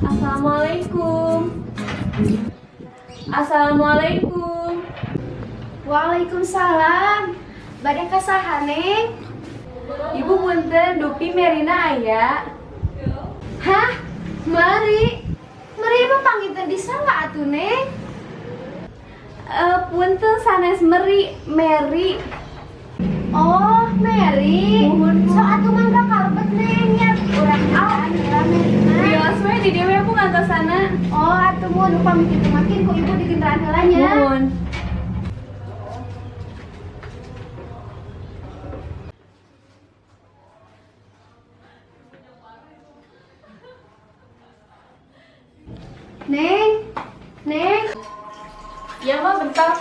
Assalamualaikum. Assalamualaikum. Waalaikumsalam. Bade ka saha, Neng? Ibu, punten, dupi Merina aya? Hah? Meri? Meri mah panggil teh di sawah atuh, Neng. Eh, punten, sanes Meri, Mary. Oh, Mary. Muhun, Bu. Sok atuh mangga kalebet, Neng, nya. Urang nyaan heula Merina. Wios we di dieu we, Bu, ngantosana. Oh, atuh mun upami kitu makin ku ibu digenderaan heula nya. Muhun. Neng. Neng. Iya, Ma, bentar.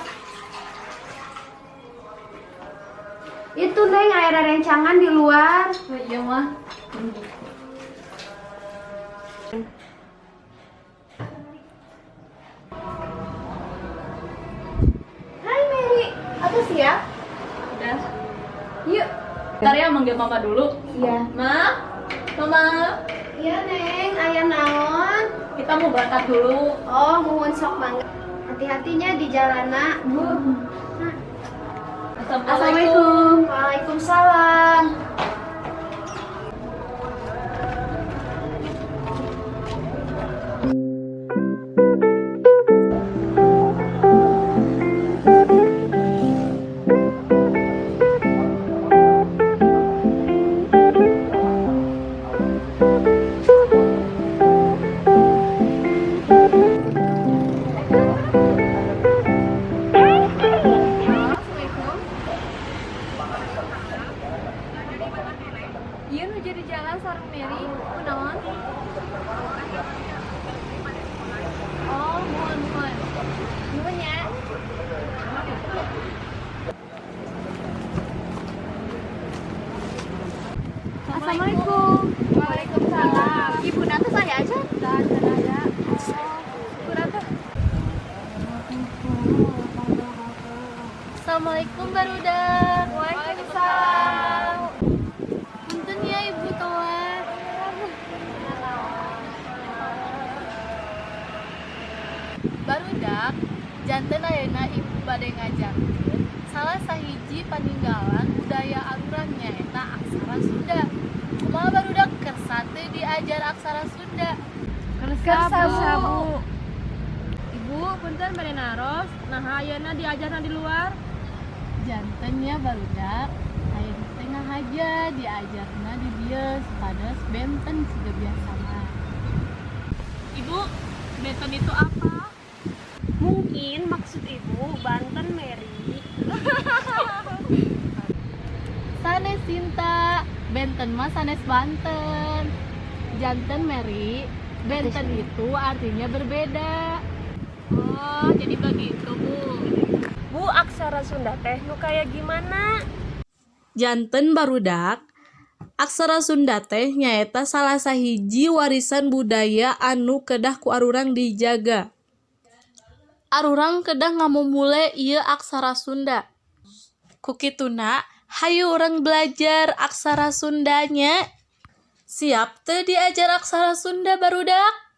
Itu, Neng, aya rencangan di luar. Oh, iya, Ma. Hai, Mary. Aku siap? Udah. Yuk. Bentar ya, manggil Mama dulu. Iya. Ma, Mama, Iya, Neng, aya naon? Kita mau berangkat dulu. Oh, muhun, sok mangga. Hati-hatinya di jalana. Bu. Assalamualaikum. Waalaikumsalam. Assalamualaikum. Iya, nuju di jalan sareng Mary, kunaon? Oh, muhun, muhun. Nuhun ya. Assalamualaikum. Waalaikumsalam. Ibu nanti saya aja. Dan ada. Kurang tuh. Assalamualaikum, barudak. Waalaikumsalam. Punten ya, Ibu telat. Barudak, janten ayeuna Ibu bade ngajarkeun salah sahiji paninggalan budaya arurang, nyaeta aksara Sunda. Kumaha, barudak, kersa teu diajar aksara Sunda? Kersa, Bu. Ibu, punten bade naros, nah ayeuna diajarna di luar? Janten nya, barudak, ayeuna teh ngahaja diajarna di dieu supados benten siga biasa mah. Ibu, benten itu apa? Mungkin maksud Ibu Banten, Mary. Sanes, Sinta, benten mah sanes Banten. Janten, Mary, benten itu artinya berbeda. Oh, jadi begitu, Bu. Bu, aksara Sunda teh nu kayak gimana? Janten, barudak, aksara Sunda teh nyaeta salah sahiji warisan budaya anu kedah ku arurang dijaga. Arurang kedah ngamumule ieu aksara Sunda. Ku kituna, hayu urang belajar aksara Sundanya. Siap teu diajar aksara Sunda, barudak?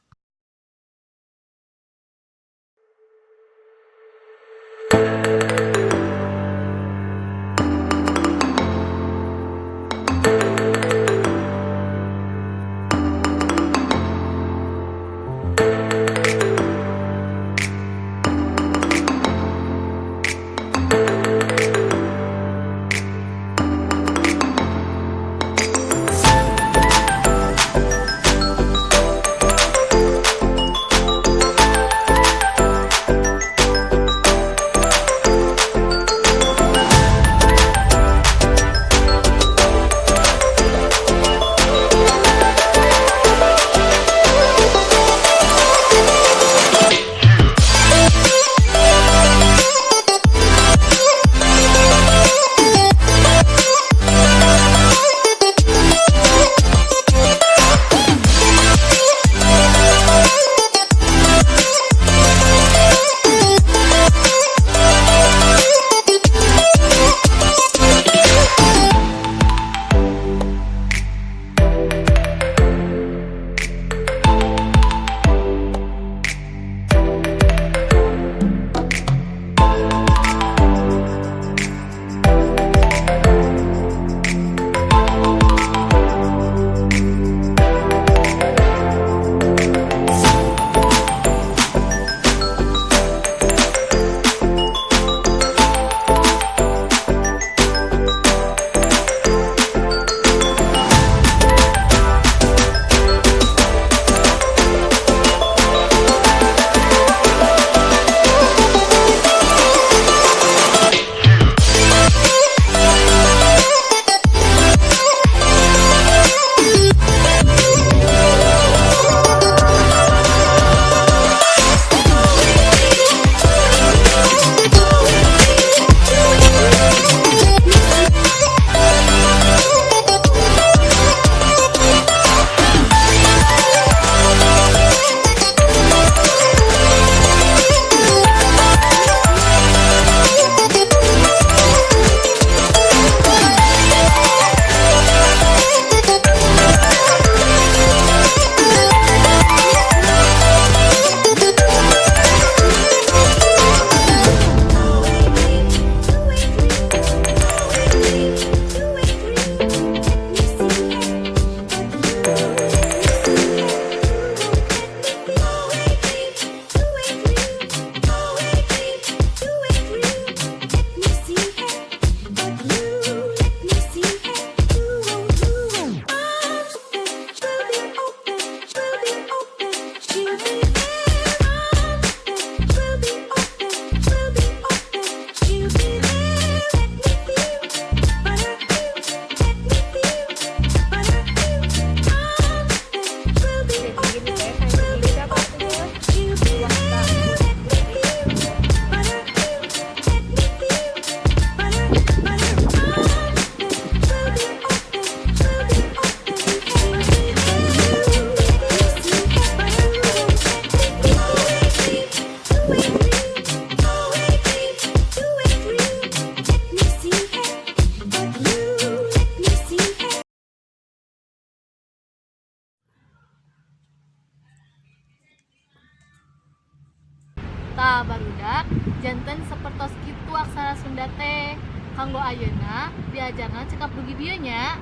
Tah, barudak, janten sapertos kitu aksara Sunda teh. Kanggo ayeuna diajarna cekap dugi dieu nya.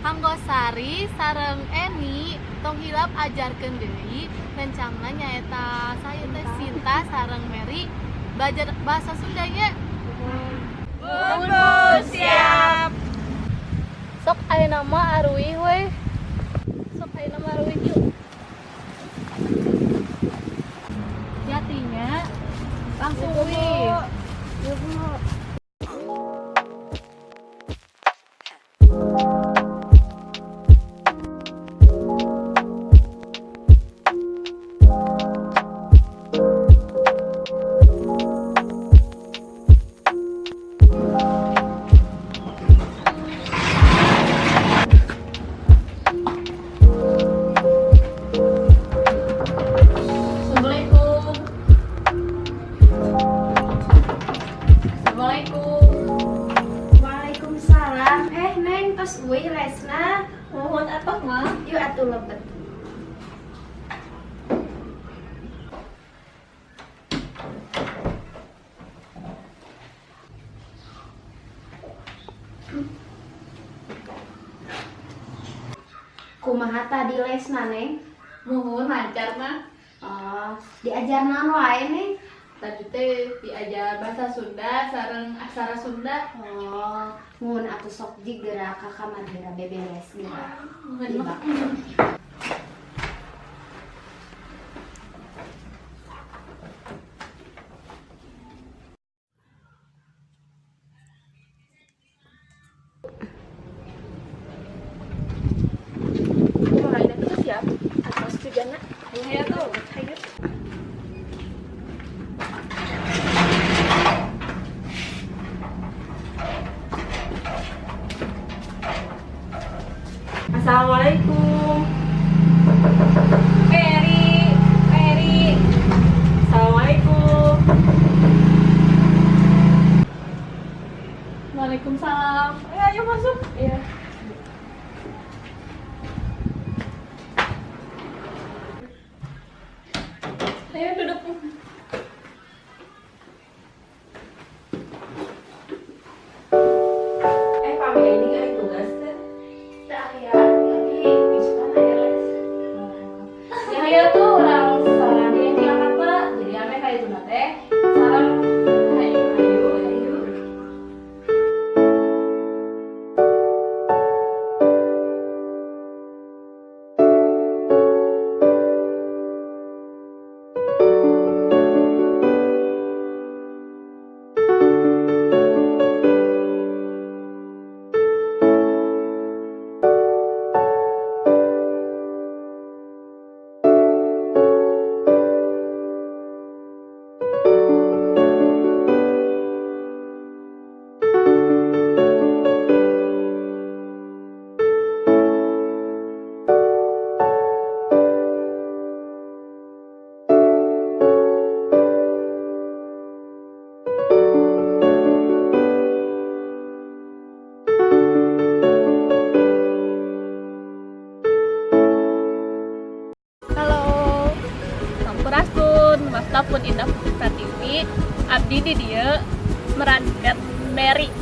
Kanggo Sari sareng Eni, tong hilap ajarkeun deui rencangna, nyaeta saya teh Sinta sareng Mary, belajar bahasa Sunda nya. Muhun, Bu, siap. Sok, ayeuna mah aruih we. Sok, ayeuna mah aruih yuk. Jatinya langsung uih. Ya, Bu. Assalamualaikum. Assalamualaikum. Waalaikumsalam. Eh, Neng, tos uih lesna? Muhun atuh, Mah. Yuk atuh lebet. Kumaha tadi lesna, Neng? Muhun, lancar, Mah. Oh, diajar naon wae, Neng? Tadi teh diajar bahasa Sunda sareng aksara Sunda. Oh, muhun atuh, sok geura ka kamar, geura beberes geura. Muhun, Mah. Iya. Kumaha, itu siap? Atos juga. Ayo tuh. Ayo. Assalamualaikum. Mary, Mary. Assalamualaikum. Waalaikumsalam. Ayo, ayo masuk. Iya. Ayo duduk. Eh, pami ini nggak ada tugas teh. Teu aya, tapi isukan aya les. Ya ayo tuh orang saran yang diangkat, Pak. Jadi ame kayak itu teh. Saran hayu hayu hayu. Halo, Sampurasun, wasta pun Indah Putri Pratiwi, abdi di dieu merankeun Mary.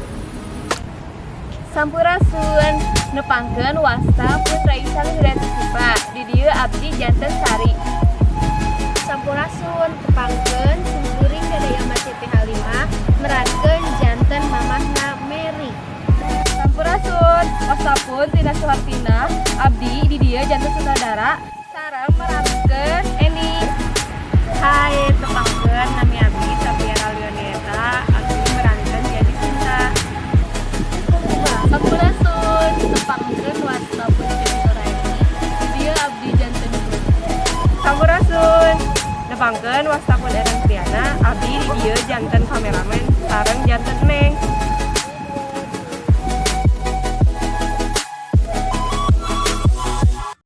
Sampurasun, nepangkeun wasta Putra Isan Hidayati Sipa. Di dieu abdi janten Sari. Sampurasun, tepangkeun simkuring Dada CPH 5 merankeun janten mamahna Mary. Sampurasun, wastapun Tina Suhartina, abdi di dieu janten sutradara sareng merankeun Eni. Hai, tepangkeun nami abdi Safiera Leoneta, abdi merankeun jadi Sinta. Sampurasun, tepangkeun wasta pun Nuraini. Dieu abdi janten Guru. Sampurasun, nepangkeun wastapun Eren Triana, abdi di dieu janten kameramen.